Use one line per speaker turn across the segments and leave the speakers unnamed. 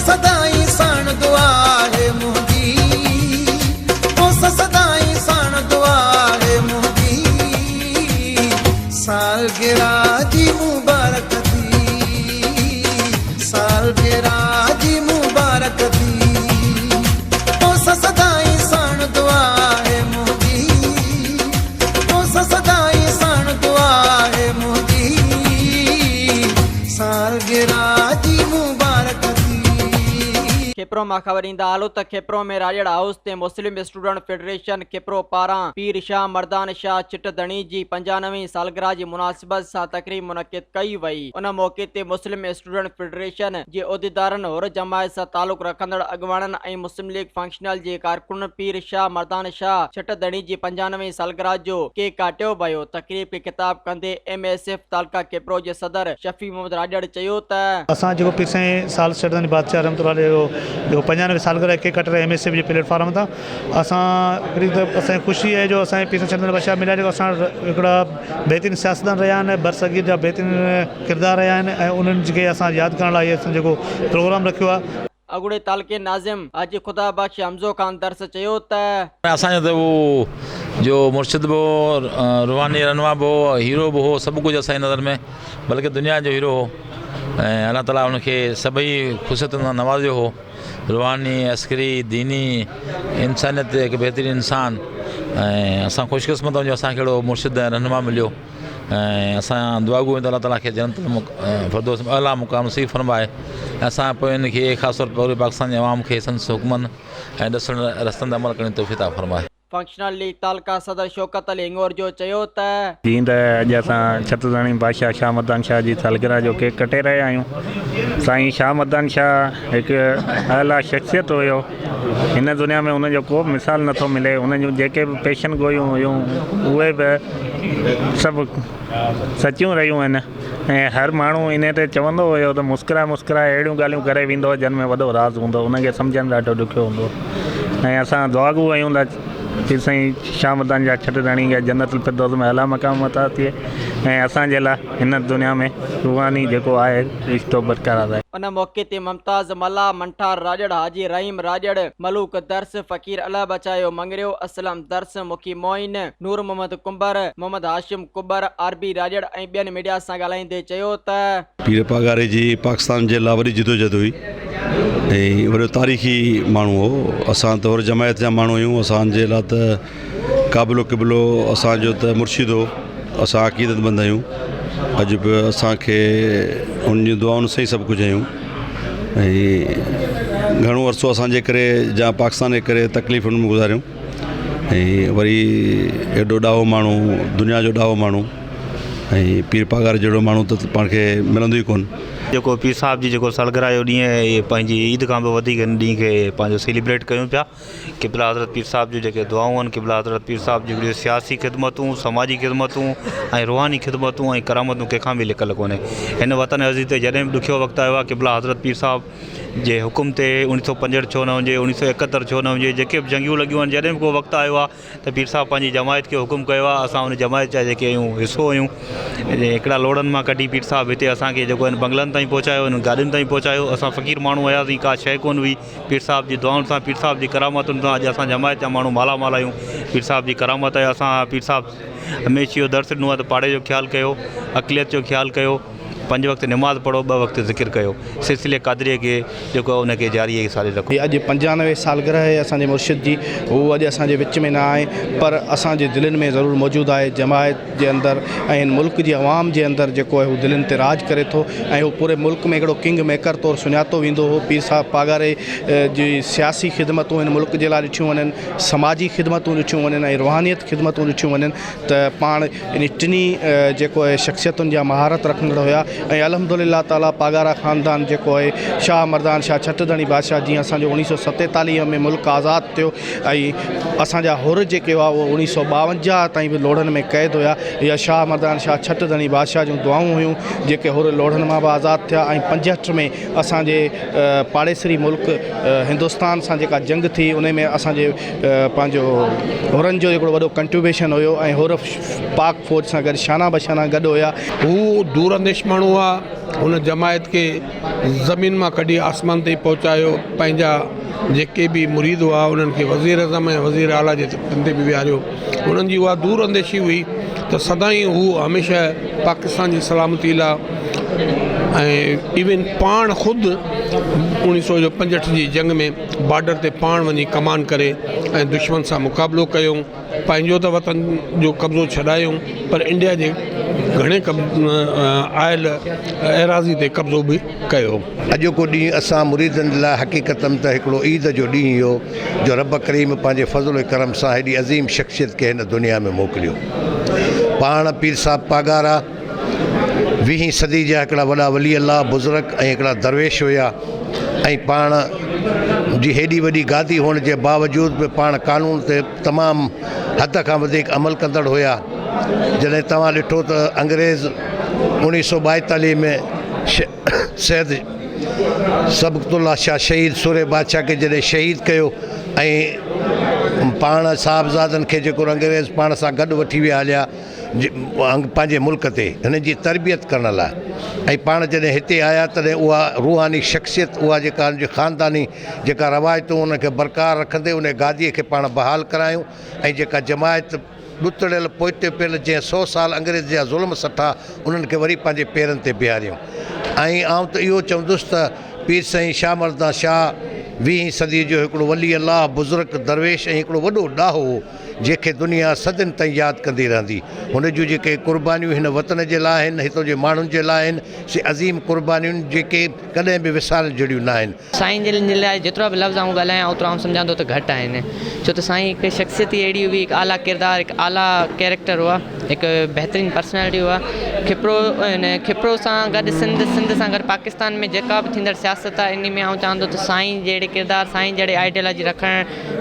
سدائين ساڻ دعا آهي منهنجي توسان سدائين ساڻ دعا آهي منهنجي سالگرهه جي مبارڪ ٿي سالگرهه جي مبارڪ ٿي توسان سدائين ساڻ دعا آهي منهنجي توسان سدائين ساڻ دعا آهي منهنجي سالگرهه جي مبارڪ ٿي.
کپرو مان خبر ايندا هلو ته کپرو ۾ راڄڙ هائوس تي مسلم اسٽوڊنٽ فيڊريشن کپرو پاران پير شاهه مردان شاهه ڇٽ ڌڻي جي پنجانوين سالگرهه جي مناسبت سان تقريب منعقد ڪئي وئي ان موقعي تي مسلم اسٽوڊنٽ فيڊريشن جي عهديدارن حر جماعت سان تعلق رکندڙ اڳواڻن ۽ مسلم ليگ فنڪشنل جي ڪارڪنن پير شاهه مردان شاهه ڇٽ ڌڻي جي پنجانوين سالگرهه جو ڪيڪ ڪاٽيو ويو تقريب کي خطاب ڪندي ايم ايس ايف تعلقه کپرو جي صدر شفيع محمد راڄڙ چيو ته.
اسان جيڪو پير سائين سال سيٺ بادشاهه رحمت الله عليه جو جيڪو پنجانوي سالگرهه ڪيڪ ڪٽ رهيا ايم ايس ايف جي پليٽ فارم تان اسان هڪڙي ته اسان کي خوشي آهي جو اسان جي پير سائين سيٺ بادشاهه مليا جيڪو اسان هڪڙا بهترين سياستدان رهيا آهن برصغير جا بهترين ڪردار رهيا آهن ۽ انهن کي اسان ياد ڪرڻ لاء اسان جيڪو پروگرام رکيو آهي.
اڳوڻي تعلقي ناظم حاجي خدا بخش حمزو خان درس چيو ته.
اسان جو ته هو جو مرشد به هو، روحاني رهنما به هو، هيرو به هو، سڀ ڪجهه اسان جي نظر ۾ بلڪه دنيا جو هيرو هو ۽ الله تعاليٰ ان کي سڀئي خصوصيتن سان نوازيو هو، روحاني، عسڪري، ديني، انسانيت جو هڪ بهترين انسان ۽ اسان خوش قسمت آهيون جو اسان کي اهڙو مرشد ۽ رهنما مليو. ۽ اسان دعا گو آهيون ته الله تعالي کي جنت الفردوس ۾ اعليٰ مقام نصيب فرمائي ۽ اسان پوين کي خاص طور پوري پاڪستان جي عوام کي سندس حڪمن ۽ ڏسڻ رستن تي عمل ڪرڻ جي توفيق عطا فرمائي.
فنڪشنل ليگ تعلقه صدر شوڪت علي هڱورجو چيو ته.
جيئن ته اڄ اسان ڇت ڌڻي بادشاهه شاهه مردان شاهه جي سالگرهه جو ڪيڪ ڪٽي رهيا آهيون. سائين شاهه مردان شاهه هڪ اعليٰ شخصيت هيو. هن دنيا ۾ ان جو ڪو به مثال نٿو ملي. ان جون جيڪي به پيشن گوئيون هيون اهي به سڀ سچيون رهيون آهن ۽ هر ماڻهو انهي تي چوندو هيو ته مسڪرائي مسڪرائي اهڙيون ڳالهيون ڪري ويندو هو جن ۾ وڏو راز هوندو هو ان کي سمجهڻ ڏاڍو ڏکيو هوندو هو ۽ اسان دعاگو آهيون ته پير سائين شاهه مردان جا ڇٽ ڌڻي کي جنت الفردوس ۾ اعليٰ مقام عطا ٿئي ۽ اسان جي لاء هن دنيا ۾ روحاني جيڪو آهي رشتو برقرار رهي.
ان موقعي تي ممتاز ملاح، منٺار راڄڙ، حاجي رحيم راڄڙ، ملوڪ درس، فقير الهه بچايو مڱريو، اسلم درس، مکي معين، نور محمد ڪنڀر، محمد هاشم ڪٻر، آر بي راڄڙ ۽ ٻين ميڊيا سان ڳالهائيندي چيو ته.
پير پاڳاري جي پاڪستان جي لاء وڏي جدوجهد هئي ۽ وڏو تاريخي ماڻهو هو اسان ته حر جماعت جا ماڻهو آهيون اسان جي لاء ته قابلو قبلو اسان جو ته مرشد هو اسان عقيدت مند آهيون اڄ به اسان کي ان جي دعائن سان ئي سڀ ڪجهه آهيون ۽ گهڻو عرصو اسان جي ڪري جا پاڪستان جي ڪري تڪليفن ۾ گذاريون ۽ وري ايڏو ڏاهو ماڻهو دنيا جو ڏاهو ماڻهو ۽ پير پاڳاري جهڙو ماڻهو ته پاڻ کي ملندو ئي ڪونه.
جيڪو پير صاحب جي جيڪو سالگرهه جو ڏينهن آهي اهي پنهنجي عيد کان به وڌيڪ هن ڏينهن کي پنهنجو سيليبريٽ ڪيون پيا قبلا حضرت پير صاحب جون جيڪي دعائون آهن قبلا حضرت پير صاحب جون جيڪي سياسي خدمتون سماجي خدمتون ۽ روحاني خدمتون ۽ ڪرامتون ڪنهن کان به لڪل ڪونهي هن وطن عزيز تي جڏهن به ڏکيو وقت آيو آهي قبلا حضرت پير صاحب جي حڪم تي اوڻيهه سو پنجهٺ ڇو نه هجي اوڻيهه سو ايڪهتر ڇو نه هجي جيڪي به جنگيون لڳيون آهن جڏهن به ڪو وقت آيو آهي ته پير صاحب پنهنجي جماعت کي حڪم ڪيو آهي اسان ان جماعت جا جيڪي آهيون حصو آهيون هڪڙا لوڙهن مان ڪڍي پير صاحب هتي اسان کي جيڪو آهن بنگلن تائين پهچايو انهن گاڏين تائين پهچايو اسان فقير ماڻهو هياسين ڪا شيء ڪونه هئي پير صاحب جي دعائن سان پير صاحب جي ڪرامتن سان اڄ اسان جماعت جا ماڻهو مالا مال آهيون پير صاحب جي ڪرامت آهي اسان پير صاحب هميشه اهو درس ڏنو آهي ته پاڙي جو خيال ڪيو اقليت جو خيال ڪيو پنج وقت نماز پڙهو ٻه وقت ذڪر ڪيو سلسلي قادريء کي جيڪو آهي ان کي جاري ۽ ساري رکو.
هي اڄ پنجانوي سالگرهه آهي اسان جي مرشد جي هو اڄ اسان جي وچ ۾ نه آهي پر اسان جي دلين ۾ ضرور موجود آهي جماعت جي اندر ۽ هن ملڪ جي عوام جي اندر جيڪو آهي هو دلين تي راڄ ڪري ٿو ۽ هو پوري ملڪ ۾ هڪڙو ڪنگ ميڪر طور سڃاتو ويندو هو پير صاحب پاڳاري جي سياسي خدمتون هن ملڪ جي لاء ڏٺيون وڃن سماجي خدمتون ڏٺيون وڃن ۽ روحانيت خدمتون ڏٺيون وڃن ته پاڻ انهي ٽنهي جيڪو اهي شخصيتن جا مهارت رکندڙ هيا ۽ الحمد لله تعالي پاڳارا خاندان جيڪو اهي شاهه مردان شاهه ڇٽ ڌڻي بادشاهه جيئن اسان جو اوڻيهه سو ستيتاليهه ۾ ملڪ آزاد ٿيو ۽ اسان جا حر جيڪي هئا اهي اوڻيهه سو ٻاونجاهه تائين به لوڙهن ۾ قيد هيا اها شاهه مردان شاهه ڇٽ ڌڻي بادشاهه جون دعائون هيون جيڪي حر لوڙهن مان به آزاد ٿيا ۽ پنجهٺ ۾ اسان جي پاڙيسري ملڪ هندستان سان جيڪا جنگ ٿي انهي ۾ اسان جي پنهنجو حرن جو هڪڙو وڏو ڪنٽريبيوشن هيو ۽ حر پاڪ فوج سان گڏ شانه بشانه گڏ هيا.
هو دور انديش ماڻهو. ماڻهو هئا هن جماعت کي زمين مان ڪڍي آسمان تائين پهچايو پنهنجا جيڪي به مريد هئا انهن کي وزير اعظم ۽ وزير اعليٰ جي تختن تي به ويهاريو انهن جي اها دور انديشي هئي ته سدائين هو هميشه پاڪستان جي سلامتي لاء ۽ ايون پاڻ خود اوڻيهه سو 65 جي جنگ ۾ بارڊر تي پاڻ وڃي ڪمان ڪري ۽ دشمن سان مقابلو ڪيو پنهنجو ته وطن جو قبضو ڇڏايو پر انڊيا جي گهڻي آيل ايراضي تي قبضو به ڪيو.
اڄوڪو ڏينهن اسان مريدن لاء حقيقتن ته هڪڙو عيد جو ڏينهن هيو جو رب ڪريم پنهنجي فضل و ڪرم سان هيڏي عظيم شخصيت کي هن دنيا ۾ موڪليو. پاڻ پير صاحب پاڳارا ويهين صدي جا هڪڙا وڏا ولي الله بزرگ ۽ هڪڙا درويش هيا ۽ پاڻ جي هيڏي وڏي گادي هئڻ جي باوجود به پاڻ قانون تي تمام حد کان وڌيڪ عمل ڪندڙ هيا. جڏهن توهان ڏٺو ته انگريز اوڻيهه سو 42 ۾ سيد صبغت الله شاهه شهيد سورهيه بادشاهه کي جڏهن شهيد ڪيو ۽ پاڻ صاحبزادن کي جيڪو انگريز پاڻ سان گڏ وٺي ويا هليا پنهنجي ملڪ تي هنن جي تربيت ڪرڻ لاء ۽ پاڻ جڏهن هتي آيا تڏهن اها روحاني شخصيت اها جيڪا هن جي خانداني جيڪا روايتون ان کي برقرار رکندي ان گاديء کي پاڻ بحال ڪرايون ۽ جيڪا جماعت ڏتڙيل پوئتي پيل جنهن سو سال انگريز جا ظلم سٺا انهن کي وري پنهنجي پيرن تي بيهاريون ۽ آئون ته اهو چوندس ته پير سائين شاهه مردان شاهه ويهين صديء جو هڪڙو ولي الله بزرگ درويش ۽ هڪڙو وڏو ڏاهو هو جنهن کي دنيا صدين تائين ياد ڪندي رهندي. هن جون جيڪي قربانيون هن وطن جي لاء آهن، هتان جي ماڻهن جي لاء آهن، سي عظيم قربانيون جيڪي ڪڏهن به وسارڻ جهڙيون ناهن.
سائين جن جي لاء جيترا به لفظ آئون ڳالهايان اوترو آئون سمجهان ٿو ته گهٽ آهن ڇو ته سائين هڪ شخصيت ئي اهڙي هئي هڪ اعليٰ ڪردار هڪ اعليٰ ڪيريڪٽر هئا هڪ بهترين پرسنالٽي هئا کپرو ان کپرو سان گڏ سنڌ سنڌ سان گڏ پاڪستان ۾ جيڪا به ٿيندڙ سياست آهي انهي ۾ آئون چوان ٿو ته سائين جهڙي ڪردار سائين جهڙي آئيڊيالاجي رکڻ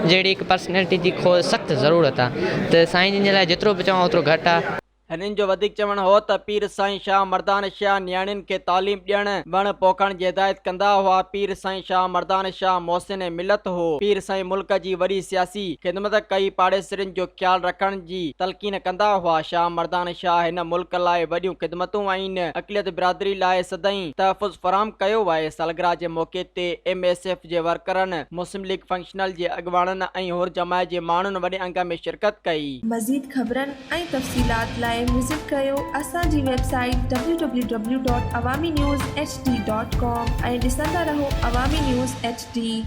جهڙي هڪ پرسنالٽي جي سخت ضرورت آ ته سائين جن جي لاء جيترو به چوان اوترو گهٽ آ.
هنن جو وڌيڪ چوڻ هو ته پير سائين شاهه مردان شاهه نياڻين کي تعليم ڏيڻ، وڻ پوکڻ جي هدايت ڪندا هئا، پير سائين شاهه مردان شاهه محسن ملت هو، پير سائين ملڪ جي وڏي سياسي خدمت ڪئي، پاڙيسرين جو خيال رکڻ جي تلقين ڪندا هئا، شاهه مردان شاهه هن ملڪ لاء وڏيون خدمتون ۽ اقليت برادري لاء سدائين تحفظ فراهم ڪيو آهي، سالگرهه جي موقعي تي ايم ايس ايف جي ورڪرن، مسلم ليگ فنڪشنل جي اڳواڻن ۽ حر جماعت جي ماڻهن وڏي انگ ۾ شرڪت ڪئي.
مزيد خبرن ۽ تفصيلات لاء وزٽ ڪريو اسان جي website W W W dot Awami news H D dot com ۽ ڏسندا رهو عوامي نيوز ايڇ ڊي.